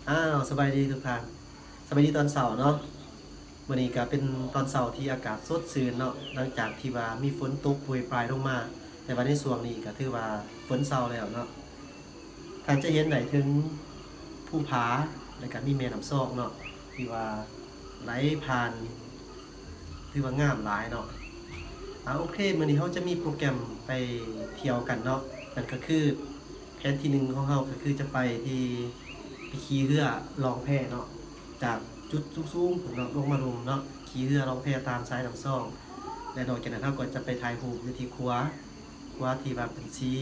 ອ້າວ ສະບາຍດີທຸກທ່ານ ສະບາຍດີຕອນເຊົ້າເນາະ. ມື້ນີ້ກະເປັນຕອນເຊົ້າທີ່ອາກາດສົດຊື່ນເນາະ ຫຼັງຈາກທີ່ວ່າມີຝົນຕົກໂປຍປາຍລົງມາ, ແຕ່ວ່າໃນຊ່ວງນີ້ກະຖືວ່າຝົນເຊົາແລ້ວເນາະ. ທ່ານຈະເຫັນໄດ້ເຖິງພູຜາ ແລະກະມີແມ່ນ້ຳຊອງເນາະ ທີ່ວ່າໄຫຼຜ່ານ ຖືວ່າງາມຫຼາຍເນາະ. ອາ ໂອເຄ ມື້ນີ້ເຮົາຈະມີໂປຣແກຣມໄປທ່ຽວກັນເນາະ ນັ້ນກະຄື ແຜນທີໜຶ່ງຂອງເຮົາກະຄືຈະໄປທີ່ ໄປຂີ່ເຮືອລ່ອງແພເນາະ ຈາກຈຸດສູງໆພຸ້ນເນາະ ລົງມາລຸ່ມເນາະ ຂີ່ເຮືອລ່ອງແພຕາມສາຍນ້ຳຊອງ ແລະນອກຈາກນັ້ນເຮົາກະຈະໄປຖ່າຍຮູບຢູ່ທີ່ຂົວ ຂົວທີ່ວ່າເປັນສີ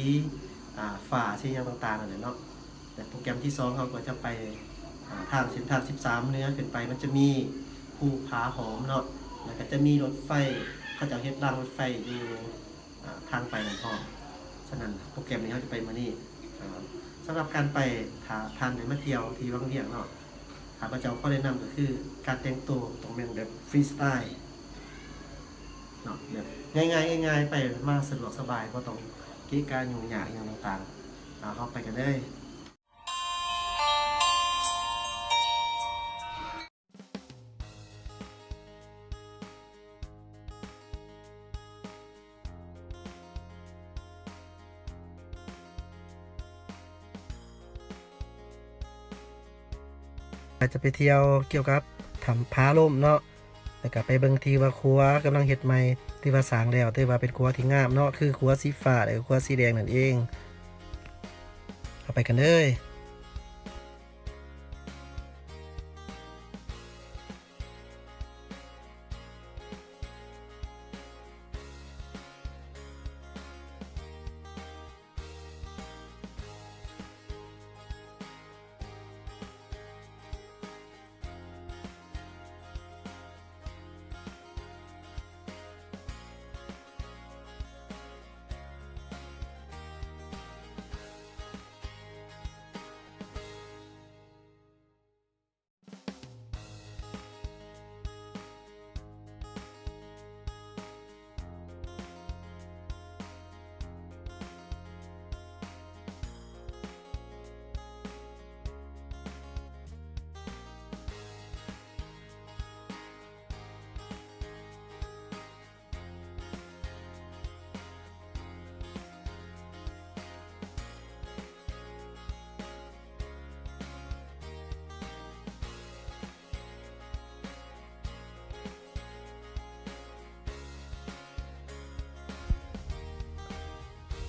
ອາ ຟ້າ ສີຫຍັງຕ່າງໆນັ້ນແຫຼະເນາະ. ແລະໂປຣແກຣມທີສອງເຮົາກະຈະໄປ ອາ ທາງເສັ້ນທາງສິບສາມເໜືອຂຶ້ນໄປ ມັນຈະມີພູຜາຫອມເນາະ ແລະກະຈະມີລົດໄຟ ເຂົາເຈົ້າເຮັດລາງລົດໄຟຢູ່ ອາ ທາງໄປນັ້ນພ້ອມ. ສະນັ້ນໂປຣແກຣມທີ່ເຮົາຈະໄປມື້ນີ້ ອາ ສຳລັບການໄປ ຖ້າທ່ານໄດ້ມາທ່ຽວທີ່ວັງວຽງເນາະ ຂ້າພະເຈົ້າຂໍແນະນຳກະຄື ການແຕ່ງໂຕຕ້ອງແມ່ນແບບຟຣີສະຕາຍເນາະ ແບບງ່າຍໆ ງ່າຍໆ ໄປມາສະດວກສະບາຍ ບໍ່ຕ້ອງເກະກະຫຍຸ້ງຍາກຫຍັງຕ່າງໆ. ເອົາ ເຮົາໄປກັນເລີຍ. ອາດຈະໄປທ່ຽວກ່ຽວກັບຖ້ຳຜາລົມເນາະ ແລ້ວກະໄປເບິ່ງທີ່ວ່າຂົວກຳລັງເຮັດໃໝ່ ທີ່ວ່າສ້າງແລ້ວ ແຕ່ວ່າເປັນຂົວທີ່ງາມເນາະ ຄືຂົວສີຟ້າ ແລະ ຂົວສີແດງນັ້ນເອງ. ເຮົາໄປກັນເລີຍ.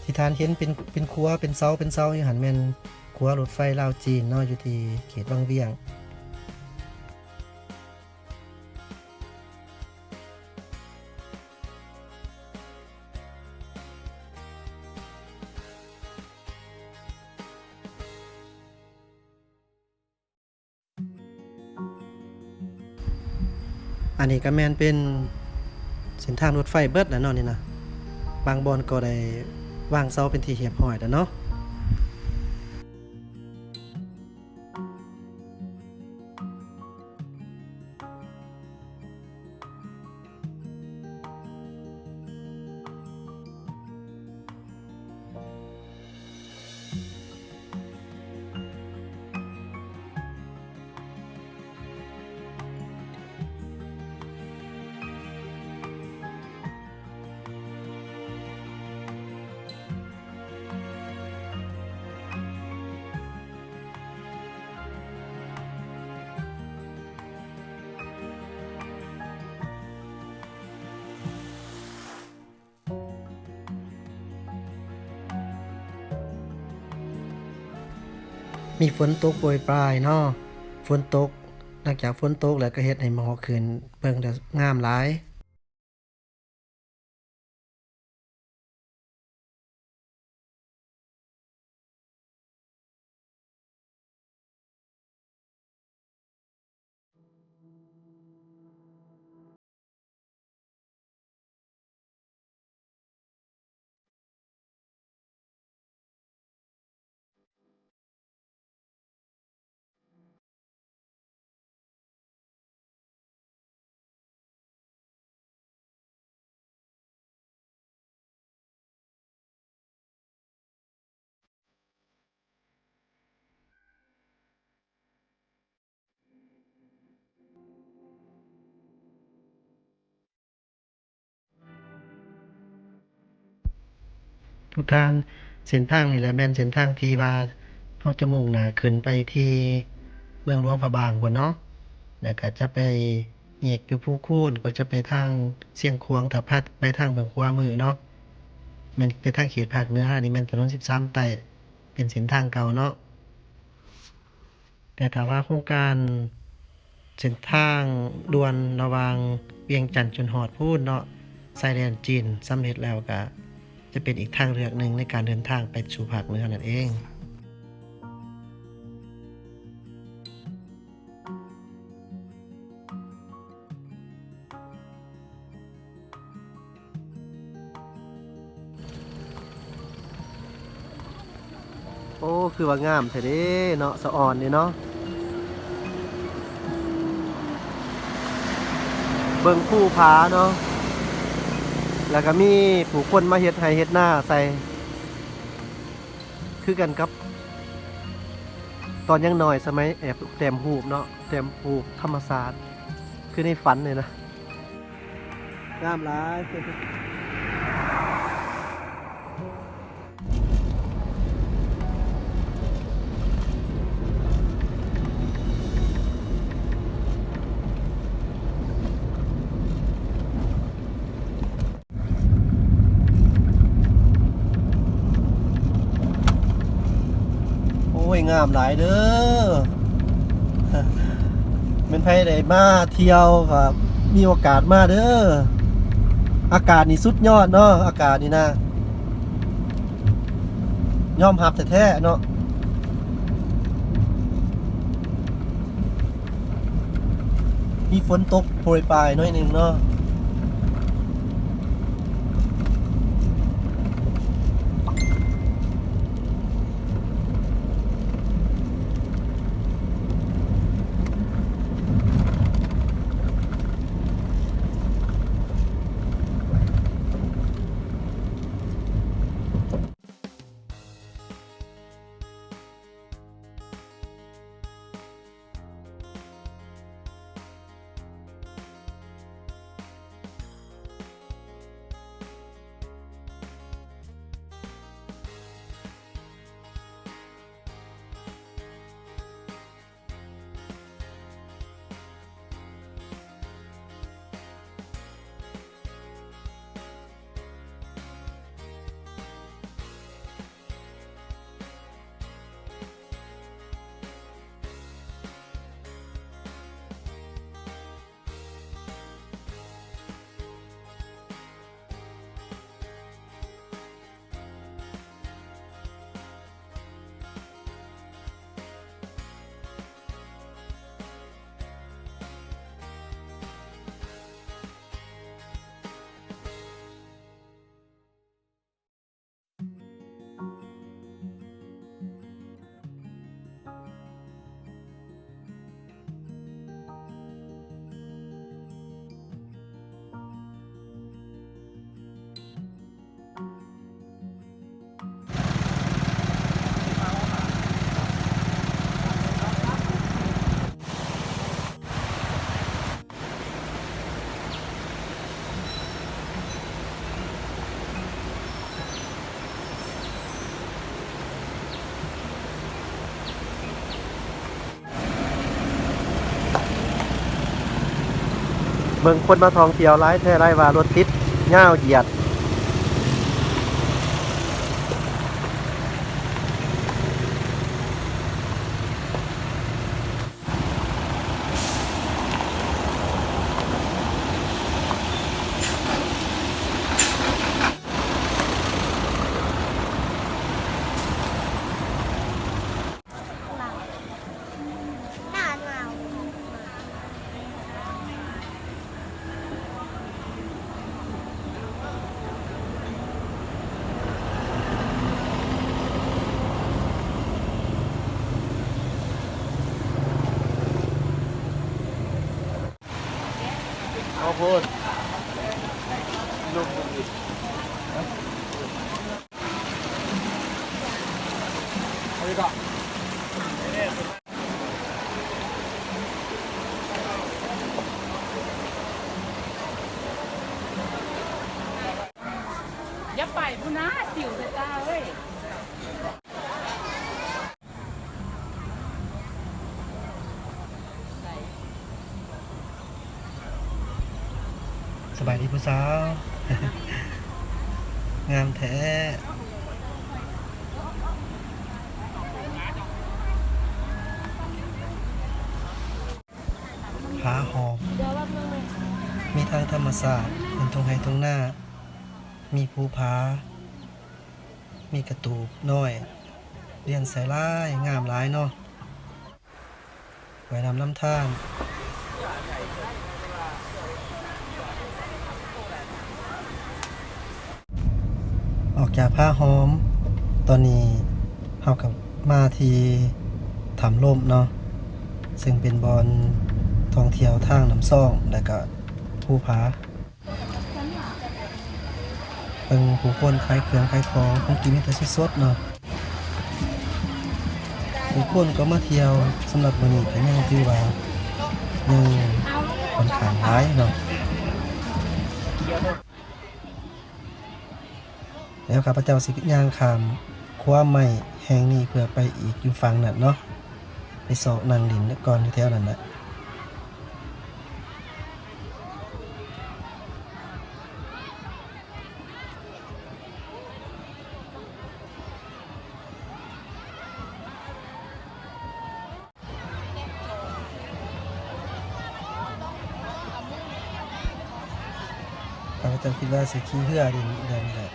ທີ່ທ່ານເຫັນເປັນ ເປັນຂົວ ເປັນເສົາ ເປັນເສົາຢູ່ຫັ້ນ ແມ່ນຂົວລົດໄຟລາວ-ຈີນເນາະ ຢູ່ທີ່ເຂດວັງວຽງ. ອັນນີ້ກະແມ່ນເປັນເສັ້ນທາງລົດໄຟເບິດແລ້ວເນາະນີ້ນະ ບາງບ່ອນກໍໄດ້ວາງເສົາເປັນທີ່ຮຽບຮ້ອຍແລ້ວເນາະ. ມີຝົນຕົກໂປຍປາຍເນາະ ຝົນຕົກ ຫຼັງຈາກຝົນຕົກແລ້ວກະເຮັດໃຫ້ໝອກຂຶ້ນ ເບິ່ງແລ້ວງາມຫຼາຍ. ທາງເສັ້ນທາງນີ້ແຫຼະ ແມ່ນເສັ້ນທາງທີ່ວ່າເຮົາຈະມຸ່ງໜ້າຂຶ້ນໄປທີ່ເມືອງຫຼວງພະບາງພຸ້ນເນາະ ແລ້ວກະຈະໄປແຍກຢູ່ພູຄູນ ກໍຈະໄປທາງຊຽງຂວາງ ຖ້າພັດໄປທາງເບື້ອງຂວາມືເນາະ ແມ່ນໄປທາງເຂດພາກເໜືອ. ອັນນີ້ແມ່ນຖະໜົນສິບສາມໃຕ້ ເປັນເສັ້ນທາງເກົ່າເນາະ. ແຕ່ຖ້າວ່າໂຄງການເສັ້ນທາງດ່ວນລະຫວ່າງວຽງຈັນຈົນຮອດພຸ້ນເນາະ ຊາຍແດນຈີນສຳເລັດແລ້ວ ກະຈະເປັນອີກທາງເລືອກໜຶ່ງໃນການເດີນທາງໄປສູ່ພາກເໜືອນັ້ນເອງ. ໂອ້ ຄືວ່າງາມແທ້ເດ້ເນາະ ສະອອນເດ້ເນາະ. ເບິ່ງພູຜາເນາະ ແລ້ວກະມີຜູ້ຄົນມາເຮັດໄຮ່ເຮັດນາໃສ່ ຄືກັນກັບຕອນຍັງນ້ອຍ ສະໄໝແອບແຕ້ມຮູບເນາະ ແຕ້ມຮູບທຳມະຊາດ ຄືໃນຝັນເລີຍນະ. ງາມຫຼາຍ. ໂອ້ຍ ງາມຫຼາຍເດີ້ ແມ່ນໃຜໄດ້ມາທ່ຽວກໍມີໂອກາດມາເດີ້. ອາກາດນີ້ສຸດຍອດເນາະ ອາກາດນີ້ນະ ຍອມຮັບແທ້ໆເນາະ. ມີຝົນຕົກໂປຍປາຍໜ້ອຍໜຶ່ງເນາະ. ເບິ່ງຄົນມາທ່ອງທ່ຽວຫຼາຍແທ້ຫຼາຍວ່າ ລົດຕິດຍາວຢຽດ. ເອົາພຸ້ນ ລົງພຸ້ນອີກ ເອົາອີກເກາະ. ຢ່າ ໄປພຸ້ນນາ ສິວເດີຈ້າເອີຍ. ສະບາຍດີຜູ້ສາວ ງາມແທ້ ຜາຫອມ ມີທັງທຳມະຊາດ ເປັນທົ່ງໄຮ່ທົ່ງນາ ມີພູຜາ ມີກະຕູບນ້ອຍ ລຽນໃສ່ຫຼາຍ ງາມຫຼາຍເນາະ. ໄວ້ນຳລຳທານ ອອກຈາກຜາຫອມ ຕອນນີ້ເຮົາກໍມາທີ່ຖ້ຳລົມເນາະ ເຊິ່ງເປັນບ່ອນທ່ອງທ່ຽວທາງນ້ຳຊອງ ແລະກະພູຜາ. ເບິ່ງຜູ້ຄົນຂາຍເຄື່ອງຂາຍຂອງ ຂອງກິນມີແຕ່ສົດໆເນາະ. ຜູ້ຄົນກໍມາທ່ຽວ ສຳລັບມື້ນີ້ກໍຍັງຖືວ່າຍັງຂ້ອນຂ້າງຫຼາຍເນາະ. ແລ້ວຂ້າພະເຈົ້າຊິຍ່າງຂ້າມຂົວໄມ້ແຫ່ງນີ້ ເພື່ອໄປອີກຢູ່ຝັ່ງນັ້ນເນາະ ໄປຊອກນັ່ງຫຼິ້ນກ່ອນຢູ່ແຖວນັ້ນນະ. ຂ້າພະເຈົ້າຄິດວ່າຊິຂີ່ເຮືອຫຼິ້ນແບບນີ້ແຫຼະ.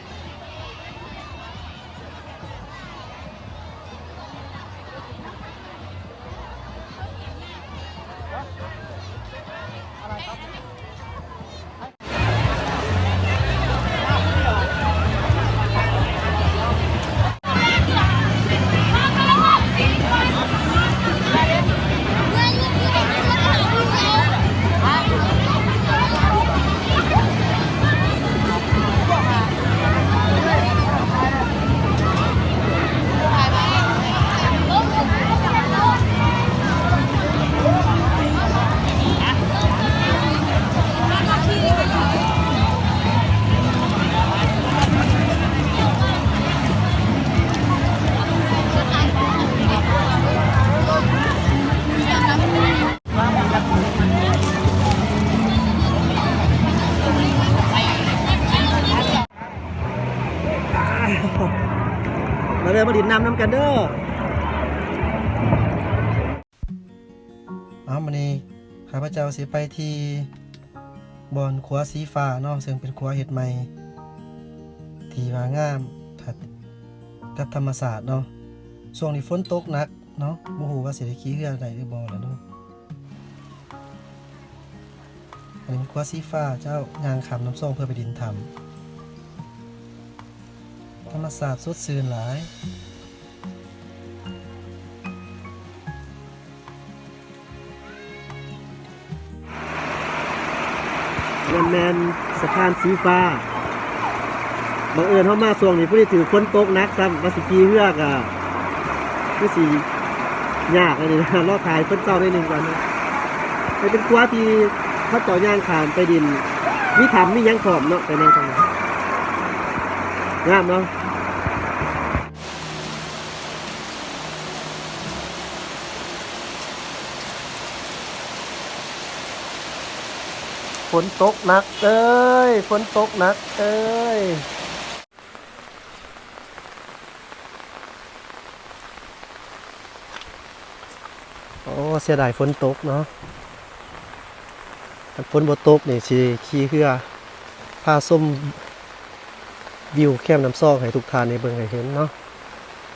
ມາເດີ ມາຫຼິ້ນນ້ຳນຳກັນເດີ. ເອົາ ມື້ນີ້ຂ້າພະເຈົ້າຊິໄປທີ່ບ່ອນຂົວສີຟ້າເນາະ ເຊິ່ງເປັນຂົວເຮັດໃໝ່ ທີ່ວ່າງາມ ກັບທຳມະຊາດເນາະ. ຊ່ວງນີ້ຝົນຕົກໜັກເນາະ ບໍ່ຮູ້ວ່າຊິໄດ້ຂີ່ເຮືອໄດ້ຫຼືບໍ່ລະເນາະ. ອັນນີ້ເປັນຂົວສີຟ້າເຈົ້າ ຍ່າງຂ້າມນ້ຳຊອງເພື່ອໄປດິນຖ້ຳ. ທຳມະຊາດສົດຊື່ນຫຼາຍ. ນັ້ນແມ່ນສະພານສີຟ້າ. ບັງເອີນເຮົາມາຊ່ວງນີ້ ພໍດີຖືກຝົນຕົກໜັກຊ້ຳ ວ່າຊິຂີ່ເຮືອກະຄືຊິຍາກອັນນີ້ນະ. ລໍຖ້າໃຫ້ເພິ່ນເຊົາໜ້ອຍໜຶ່ງກ່ອນເນາະ. ໃຫ້ເປັນຂົວທີ່ເຂົາເຈົ້າຍ່າງຂ້າມໄປດິນ ມີຖ້ຳມີຫຍັງພ້ອມເນາະ ໄປແນວທາງນັ້ນ ງາມເນາະ. ຝົນຕົກໜັກເອີຍ ຝົນຕົກໜັກເອີຍ. ໂອ້ ເສຍດາຍຝົນຕົກເນາະ. ຄັນຝົນບໍ່ຕົກນີ້ ຊິຂີ່ເຮືອພາຊົມວິວແຄມນ້ຳຊອງໃຫ້ທຸກທ່ານໄດ້ເບິ່ງໄດ້ເຫັນເນາະ.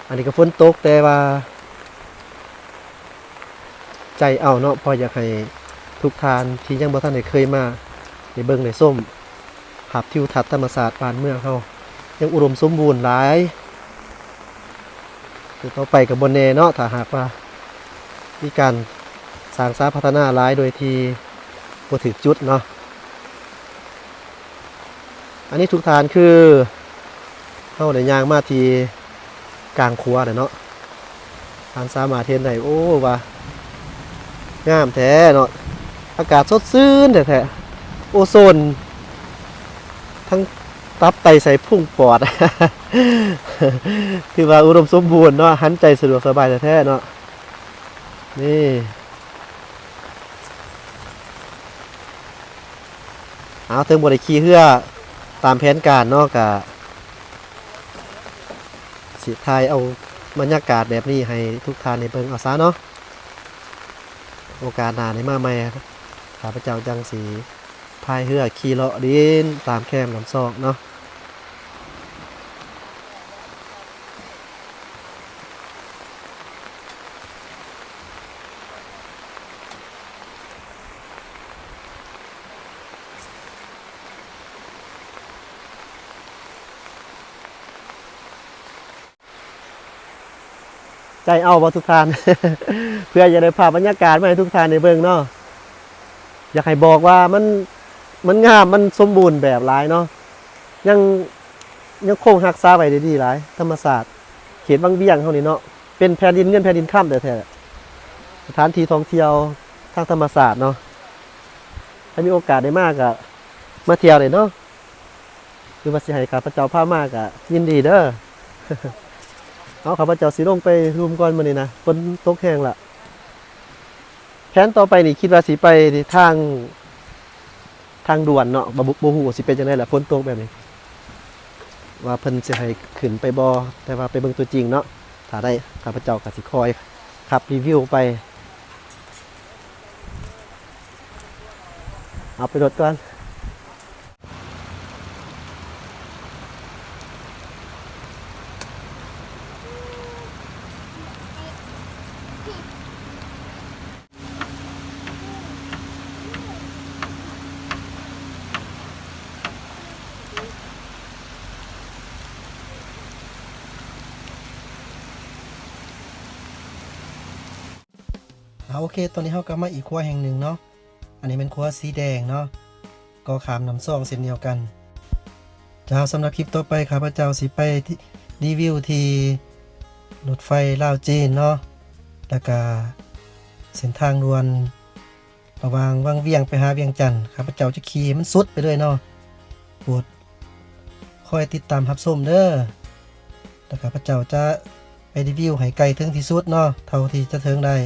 ອັນນີ້ກໍຝົນຕົກ ແຕ່ວ່າໃຈເອົາເນາະ ເພາະຢາກໃຫ້ທຸກທ່ານທີ່ຍັງບໍ່ທັນໄດ້ເຄີຍມາ ໄດ້ເບິ່ງໄດ້ຊົມ ພາບທິວທັດທຳມະຊາດບ້ານເມືອງເຮົາ ຍັງອຸດົມສົມບູນຫຼາຍ. ຕໍ່ໄປກໍບໍ່ແນ່ເນາະ ຖ້າຫາກວ່າມີການສ້າງສາພັດທະນາຫຼາຍໂດຍທີ່ບໍ່ຖືກຈຸດເນາະ. ອັນນີ້ທຸກທ່ານ ຄືເຮົາໄດ້ຍ່າງມາທີ່ກາງຂົວແລ້ວເນາະ. ທ່ານສາມາດເຫັນໄດ້ ໂອ້ ວ່າງາມແທ້ເນາະ ອາກາດສົດຊື່ນແທ້ໆ ໂອໂຊນທັງ ຕັບໄຕໄສ້ພຸງປອດ ຖືວ່າອຸດົມສົມບູນເນາະ ຫັນໃຈສະດວກສະບາຍແທ້ໆເນາະ. ນີ້ ເອົາ ເຖິງບໍ່ໄດ້ຂີ່ເຮືອຕາມແຜນການເນາະ ກະຊິຖ່າຍເອົາບັນຍາກາດແບບນີ້ໃຫ້ທຸກທ່ານໄດ້ເບິ່ງເອົາຊະເນາະ. ໂອກາດໜ້າໄດ້ມາໃໝ່ ຂ້າພະເຈົ້າຈັ່ງຊິພາຍເຮືອຂີ່ເລາະຫຼິ້ນຕາມແຄມນ້ຳຊອກເນາະ. ໃຈເອົາບໍ່ທຸກທ່ານ? ເພື່ອຢາກໄດ້ພາບບັນຍາກາດມາໃຫ້ທຸກທ່ານໄດ້ເບິ່ງເນາະ. ຢາກໃຫ້ບອກວ່າມັນ ມັນງາມ ມັນສົມບູນແບບຫຼາຍເນາະ. ຍັງ ຍັງຄົງຮັກສາໄວ້ໄດ້ດີຫຼາຍ ທຳມະຊາດເຂດວັງວຽງເຮົານີ້ເນາະ ເປັນແຜ່ນດິນເງິນແຜ່ນດິນຄຳແທ້ໆ ສະຖານທີ່ທ່ອງທ່ຽວທາງທຳມະຊາດເນາະ. ຖ້າມີໂອກາດໄດ້ມາກະມາທ່ຽວໄດ້ເນາະ ຫຼືວ່າຊິໃຫ້ຂ້າພະເຈົ້າພາມາກະຍິນດີເດີ. ເອົາ ຂ້າພະເຈົ້າຊິລົງໄປລຸ່ມກ່ອນມື້ນີ້ນະ ຝົນຕົກແຮງລະ. ແຜນຕໍ່ໄປນີ້ຄິດວ່າຊິໄປທາງ ທາງດ່ວນເນາະ ບໍ່ ບໍ່ ບໍ່ຮູ້ວ່າຊິເປັນຈັ່ງໃດລະ ຝົນຕົກແບບນີ້ ວ່າເພິ່ນຊິໃຫ້ຂຶ້ນໄປບໍ່ ແຕ່ວ່າໄປເບິ່ງຕົວຈິງເນາະ. ຖ້າໄດ້ ຂ້າພະເຈົ້າກໍຊິຄ່ອຍຂັບຣີວິວໄປ. ເອົາໄປລົດກ່ອນ. ອາ ໂອເຄ ຕອນນີ້ເຮົາກໍມາອີກຂົວແຫ່ງໜຶ່ງເນາະ. ອັນນີ້ແມ່ນຂົວສີແດງເນາະ ກໍຂ້າມນ້ຳຊອງເຊັ່ນດຽວກັນ. ເຈົ້າ ສຳລັບຄລິບຕໍ່ໄປ ຂ້າພະເຈົ້າຊິໄປທີ່ ຣີວິວທີ່ລົດໄຟລາວຈີນເນາະ ແລ້ວກະເສັ້ນທາງດ່ວນ ລະຫວ່າງວັງວຽງໄປຫາວຽງຈັນ ຂ້າພະເຈົ້າຈະຂີ່ໃຫ້ມັນສຸດໄປເລີຍເນາະ. ໂປດຄອຍຕິດຕາມຮັບຊົມເດີ ແລ້ວຂ້າພະເຈົ້າຈະໄປຣີວິວໃຫ້ໃກ້ເຖິງທີ່ສຸດເນາະ ເທົ່າທີ່ຈະເຖິງໄດ້.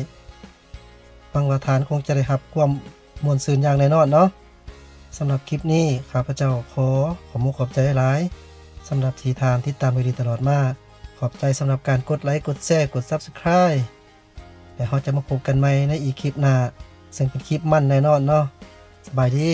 ຫວັງວ່າທ່ານຄົງຈະໄດ້ຮັບຄວາມມ່ວນຊື່ນຢ່າງແນ່ນອນເນາະ. ສຳລັບຄລິບນີ້ ຂ້າພະເຈົ້າຂໍຂອບອົກຂອບໃຈຫຼາຍ ສຳລັບທີ່ທ່ານຕິດຕາມໂດຍດີຕະຫຼອດມາ. ຂອບໃຈສຳລັບການກົດໄລ ກົດແຊ ກົດ Subscribe ແລະ ເຮົາຈະມາພົບກັນໃໝ່ໃນອີກຄລິບໜ້າ ເຊິ່ງເປັນຄລິບມັນແນ່ນອນເນາະ. ສະບາຍດີ.